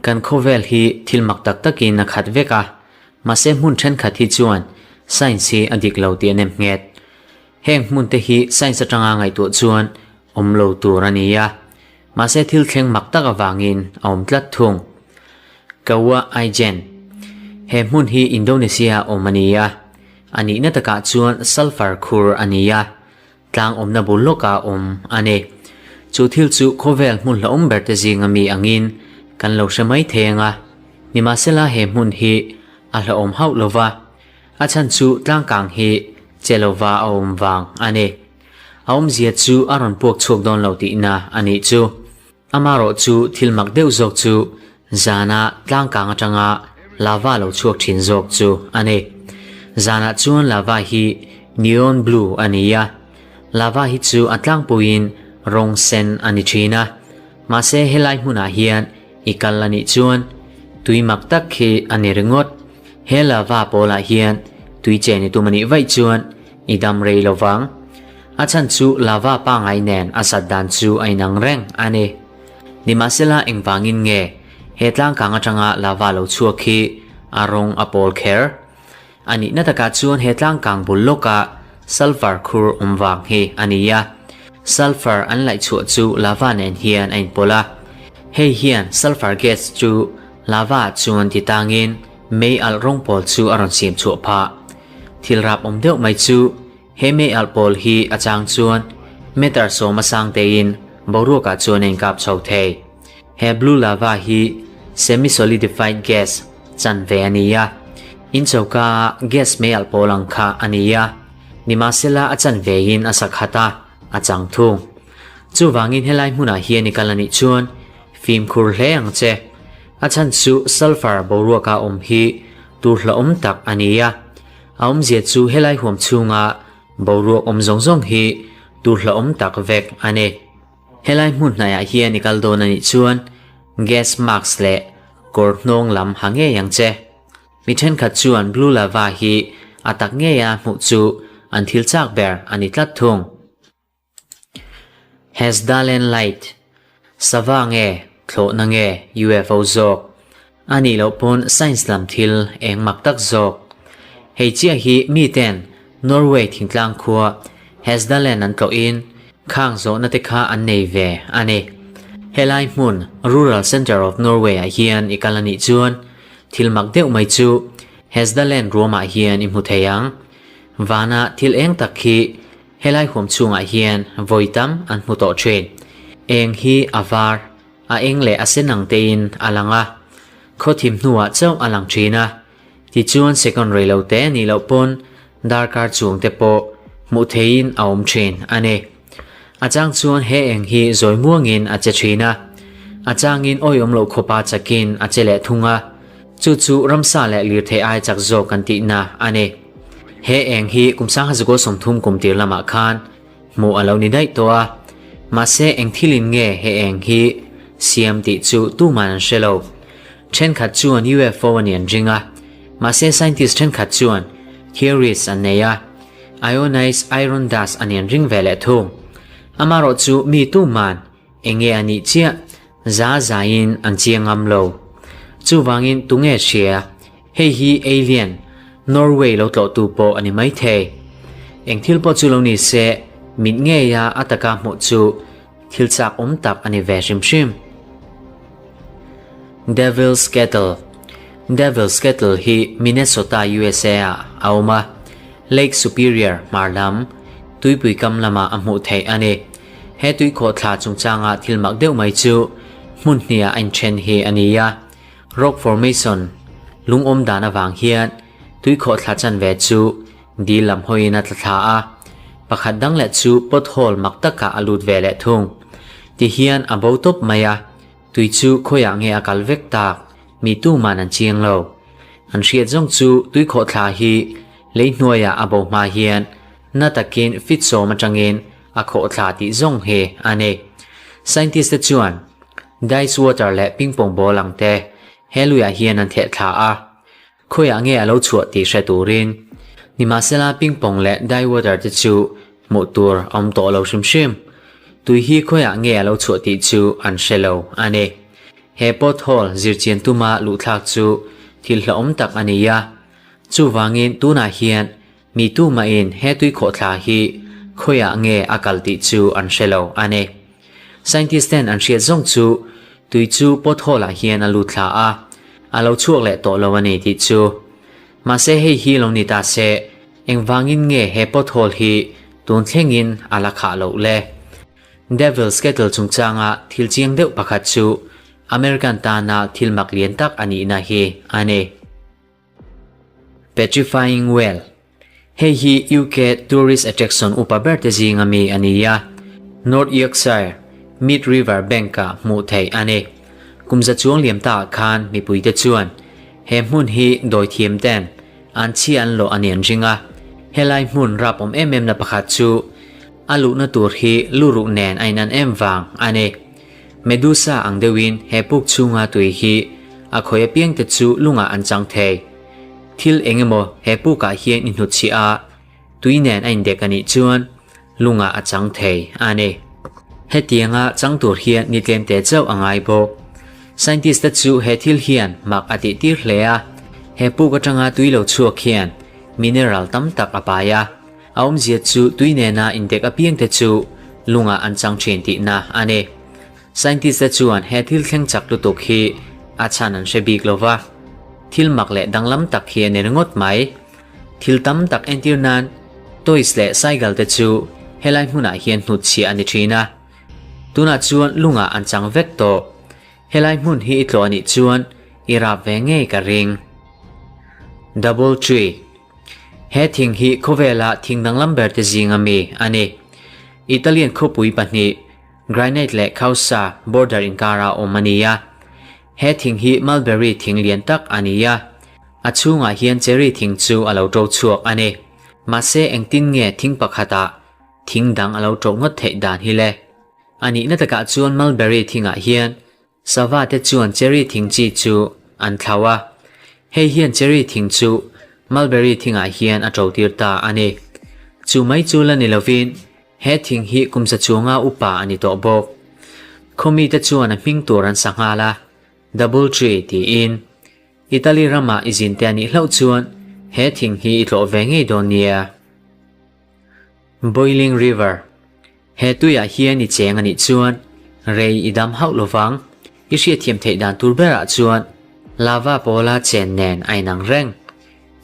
Kan khawvel hi thil mak tak takin a khat vek a, mahse hmun thenkhat hi chuan science hi a dik lo tih a nem nghet. Heng hmun te hi science atanga ngaihtuah chuan awm lo tur a ni a, mahse thil thleng mak tak avangin a awm tlat thung. Kaua Ijen, He hmun hi Indonesia awm a ni a, a nihna takah chuan sulphur khur a ni a, tlang awmna bul lawkah awm a ni. Chu thil chu khawvel hmun hlauhawm ber te zinga mi angin kan lo hre mai thei ang a, nimahsela he hmun hi a hlauhawm hauh lo va, a chhan chu tlangkang hi che lova a awm vang a ni. A awmzia chu a rawn puak chhuak dawn lo tihna a nih chu. Amarawh chu thil mak deuh zawk chu zana tlangkang atanga lava lo chhuak thin zawk chu a ni. Zanah chuan lava hi neon blue a ni a, lava hi chu a tlangpuiin rawng sen a ni thin a, mahse helai hmunah hian i kal a nih chuan tui mak tak hi a ni ringawt. He lava pawlah hian tui chen i tum a nih vaih chuan I dam rei lo vang. A chhan chu lava pangai nen a sat dan chu a inang reng a ni. Nimahsela engvangin nge he tlangkang atanga lava lo chhuak hi a rawng a pawl kher? A nihna takah chuan he tlangkang bul lawka sulphur khur awm vang hi a ni a. Sulphur an laih chhuah chu lava nen hian a inpawlh a. Hei hian sulphur gas chu lava ah chuan ti tangin mei alh rawng pawl chu a rawn siam chhuah phah. Thil rap awm deuh mai chu he mei alh pawl hi a chang chuan meter sawma sang tein boruakah chuan a inkap chho thei. He blue lava hi semi-solidified gas chanve a ni a, in choka a gas mei alh pawl ang kha a ni a, nimahsela a chanvein a sa khat a, a chang thung. Chuvangin helai hmunah hian i kal a nih chuan fimkhur hle ang che. A chhan chu sulphur boruaka awm hi Tur hlauhawm tak a ni a, a awmzia chu helai huam chhunga boruak awm zawng zawng hi tur hlauhawm tak vek a ni. Helai hmun hnaiah hian i kal dawn a nih chuan gas mask leh kawr hnawng lam ha ngei ang che. Mi thenkhat chuan blue lava hi a tak ngeia hmuh chu an thil chak ber a ni tlat thung. Hesdalen Light, Sava nge, thlawhna nge, UFO zawk? A nih loh pawn science lam thil eng mak tak zawk. Hei chiah hi miten Norway thingtlang khua Hesdalen an tlawhin khang zawhna te kha an nei ve a ni. Helai hmun Rural Centre of Norway ah hian i kal a nih chuan thil mak deuh mai chu Hesdalen ruamah hian i hmu thei ang. Vana thil eng tak khi Helai huam chhungah hian vawi tam an hmu tawh thin. Eng hi a var, a eng leh a sen ang tein a lang a, khaw thim hnuah chauh a lang thin a. Tichuan second rei lo te nih loh pawn darkar chuang te pawh hmuh theihin a awm thin a ni. A chang chuan he eng hi zawi muangin a che thin a, a changin awiawm loh khawpa chakin a che leh thung a, chu chu ramsa leh lirthei ai chak zawk kan tihna a ni. He eng hi kum sangha zakaw 30 kum tir lamah khan hmuh a lo ni daih tawh a, mahse eng thilin nge he eng hi siam tih chu tuman an hre lo. Thenkhat chuan UFO a ni an ring a, mahse scientist thenkhat chuan theories an nei a, ionized iron dust a ni an ring ve leh thung. Amarawh chu mi tuman eng nge a nih chiah za zaiin an chiang ngam lo. Chuvangin tunge hria? Hei hi alien, Norway lo tlawhtu pawh a ni maithei. Eng thil pawh chu lo ni se, mit ngeia a taka hmuh chu thil chak awm tak a ni ve hrim hrim. Devil's Kettle Devil's Kettle hi Minnesota, USA ah a awm a, Lake Superior hmar lam, tuipui kam lamah a hmuh theih a ni. He tuikhawhthla chungchanga thil mak deuh mai chu hmun hniah a inthen hi a ni a. Rock formation lungawm dan avang hian tuikhawhthla chanve chu dil lam hawiin a tla thla a, pakhat dang leh chu pothole mak takah a lut ve leh thung. Tihian a bo tawp mai a, tui chu khawiah nge a kal vek tak mi tuman an chiang lo. An hriat zawng chu tuikhawhthla hi lei hnuaiah a bo hma hian na takin fit sawm atangin a khawhthla tih zawng hi a ni. Scientist te chuan Dice water leh ping pong ball ang te he luiah hian an theh thla a, khawiah nge a lo chhuah tih hre turin. Nimahsela ping pong leh die water te chu hmuh tur a awm tawh lo hrim hrim. Tui hi khawiah nge a lo chhuah tih chu an hre lo a ni. He pothole zirchian tuma luhthlak chu thil hlauhawm tak a ni a. Chuvangin tunah hian mi tumahin he tui khawhthla hi khawiah nge a kal tih chu an hre lo a ni. Scientist ten an hriat zawng chu tui chu pothole ah hian a lut thla a, a lo chhuak leh tawh lo a ni tih chu. Mahse hei hi lo ni ta se, engvangin nge he pothole hi tun thlengin a la khah loh le? Devil's Kettle chungchanga thil chiang deuh pakhat chu American tana thil mak lian tak a nihna hi a ni. Petrifying Well, Hei hi UK tourist attraction upa ber te zinga mi a ni a, North Yorkshire, Mid River Bank-ah hmuh theih a ni. Kum za chuang liam taah khan mipuite chuan he hmun hi dawithiam ten an chhia an lawh a ni an ring a, helai hmun rap awm em em na pakhat chu a luhna tur hi luruh nen a inan em vang a ni. Medusa ang deuhin he puk chhunga tui hi a khawi apiangte chu lungah an chang thei. Thil eng emaw he pukah hian i hnutchhiah a, tui nen a indek a nih chuan lungah a chang thei a ni. Hetianga chang tur hian ni tlemte chauh a ngai bawk. Scientist te chu he thil hian mak a tih tir hle a, he puk atanga tui lo chhuak hian mineral tam tak a pai a, a awmzia chu tui nena indek apiangte chu lungah an chang thin tihna a ni. Scientist te chuan he thil thleng chak lutuk hi a chhan an hre bik lo va, thil mak leh danglam tak hi a ni ringawt mai. Thil tam tak entir nan toys leh cycle te chu helai hmunah hian hnutchhiah a ni thin a, tunah chuan lungah an chang vek tawh. Helai hmun hi i tlawh a nih chuan i rap ve ngei ka ring. Double tree. He thing hi khawvela thing danglam ber te zinga mi a ni. Italian khawpui pahnih Granite leh Khausa border inkara awm a ni a. He thing hi mulberry thing lian tak a ni a, a chhungah hian cherry thing chu a lo ṭo chhuak a ni. Mahse engtin nge thing pakhatah thing dang a lo ṭo ngawt theih dan hi le? A nihna takah chuan mulberry thingah hian Sava te chuan cherry thing chi chu an thlau a, hei hian cherry thing chu mulberry thingah hian a ṭo tir ta a ni. Chu mai chu la ni lovin he thing hi kum sa chunga upa a ni tawh bawk. Khawmi te chuan a hming tur an sa nghal a, Double Tree tiin. Italy ramah i zin te a nih hlauh chuan he thing hi i tlawh ve ngei dawn nia. Boiling River. He tuiah hian i cheng a nih chuan rei i dam hauh lovang. I hriatthiam theih dan tur berah chuan lava pawla chen nen a inang reng.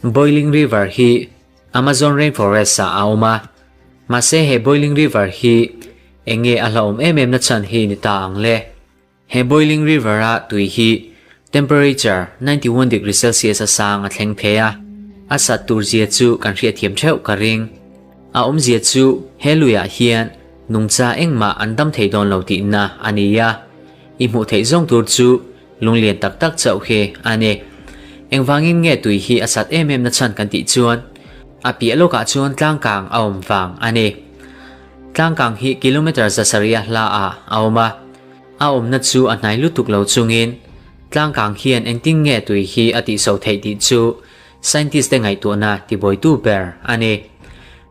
Boiling River hi Amazon Rainforest ah a awm a, mahse he Boiling River hi eng nge a hlauhawm em em na chhan hi ni ta ang le? He boiling river a tui hi temperature 91 degree Celsius a sang a thleng phei a, a sat tur zia chu kan hriatthiam theuh ka ring. A awmzia chu he luiah hian nungcha engmah an dam thei dawn lo tihna a ni a, i hmuh theih zawng tur chu lunglian tak tak chauh hi a ni. Engvangin nge tui hi a sat em em na chhan kan tih chuan a piah lawkah chuan tlangkang a awm vang a ni. Tlangkang hi kilometre 700 hla ah a awm a. A awmna chu a hnai lutuk lo chungin tlangkang hian engtin nge tui hi a tihso theih tih chu scientist te ngaihtuahna tibuaitu ber a ni.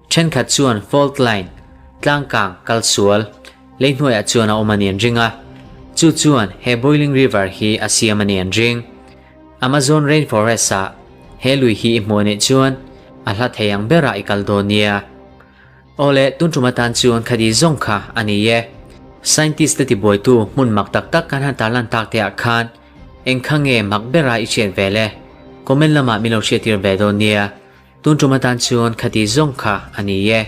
Thenkhat chuan fault line, tlangkang kal sual, lei hnuaiah chuan a awm a ni an ring a, chu chuan he boiling river hi a siam a ni an ring. Amazon rainforest ah he lui hi i hmuh anih chuan a hla thei ang berah i kal dawn nia. Awle, tun tum atan chuan khadi zawng kha a ni e. Scientist te tibuaitu hmun mak tak tak kan han tarlan tak te ah khan eng kha nge mak bera i hriat ve le? Comment lamah min lo hriattir ve dawn nia. Tun tum atan chuan khadi zawng kha a ni e.